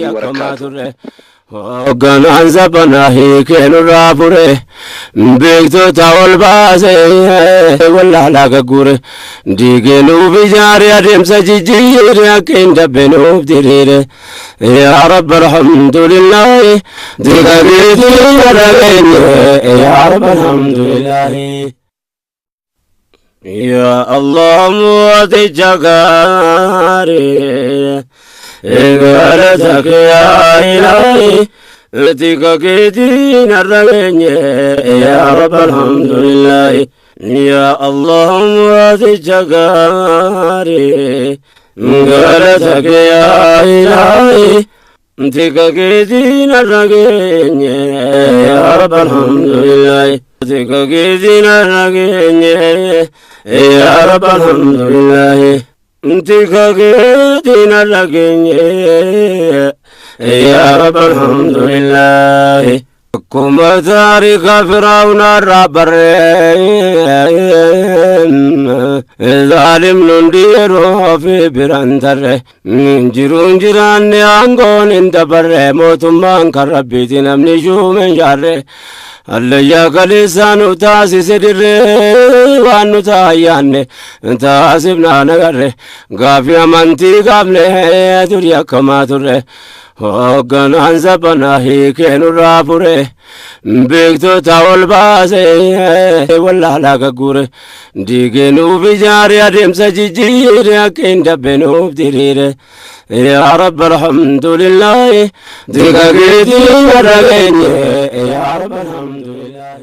Wabarakaatuh. Hoogganaan sabanaa hiikee nurraa fure, beektota ol baasee wallaalaa gagguure, diigee nuuf ijaare, adeemsa jijjiire, akka hin dabbe nuuf diriire. Yaa Rabbi alhamdulillaahi, diga keetii warra geenye. Yaa Rabbi alhamdulillaahi. Yaa Allah mooticha gaarii, galatake yaa ilaahi, tika keetiin har'a geenye. Yaa Rabbi alhamdulillaahi. Yaa Allah mooticha gaarii, galatake yaa ilaahi, tika keetiin har'a geenye. Yaa Rabbi alhamdulillaahi. Tika keetiin har'a geenye. Yaa Rabbi alhamdulillaahi. Tika keetiin har'a geenye. Yaa Rabbi alhamdulillaahi. Akkuma taarika Firaawunaa irraa barree, zaalimni hundi yeroo fi biraan tarre, jiruun jiraanne aangoon hin dabarre, mootummaan kan Rabbiiti, namni shuume hin jaarre. Allayyaa kaleessaa nu taasise dirree, waan nu taayyaanne taasifnaa nagarre, gaafii amantii gaafne durii akkamaa turre. Hoogganaan sabanaa hiikee nurraa fure, beektota ol baasee wallaalaa gagguure, diigee nuuf ijaare, adeemsa jijjiire, akka hin dabbe nuuf diriire. Yaa Rabbi alhamdulillaahi, diga keetii warra geenye. Yaa Rabbi alhamdulillaahi.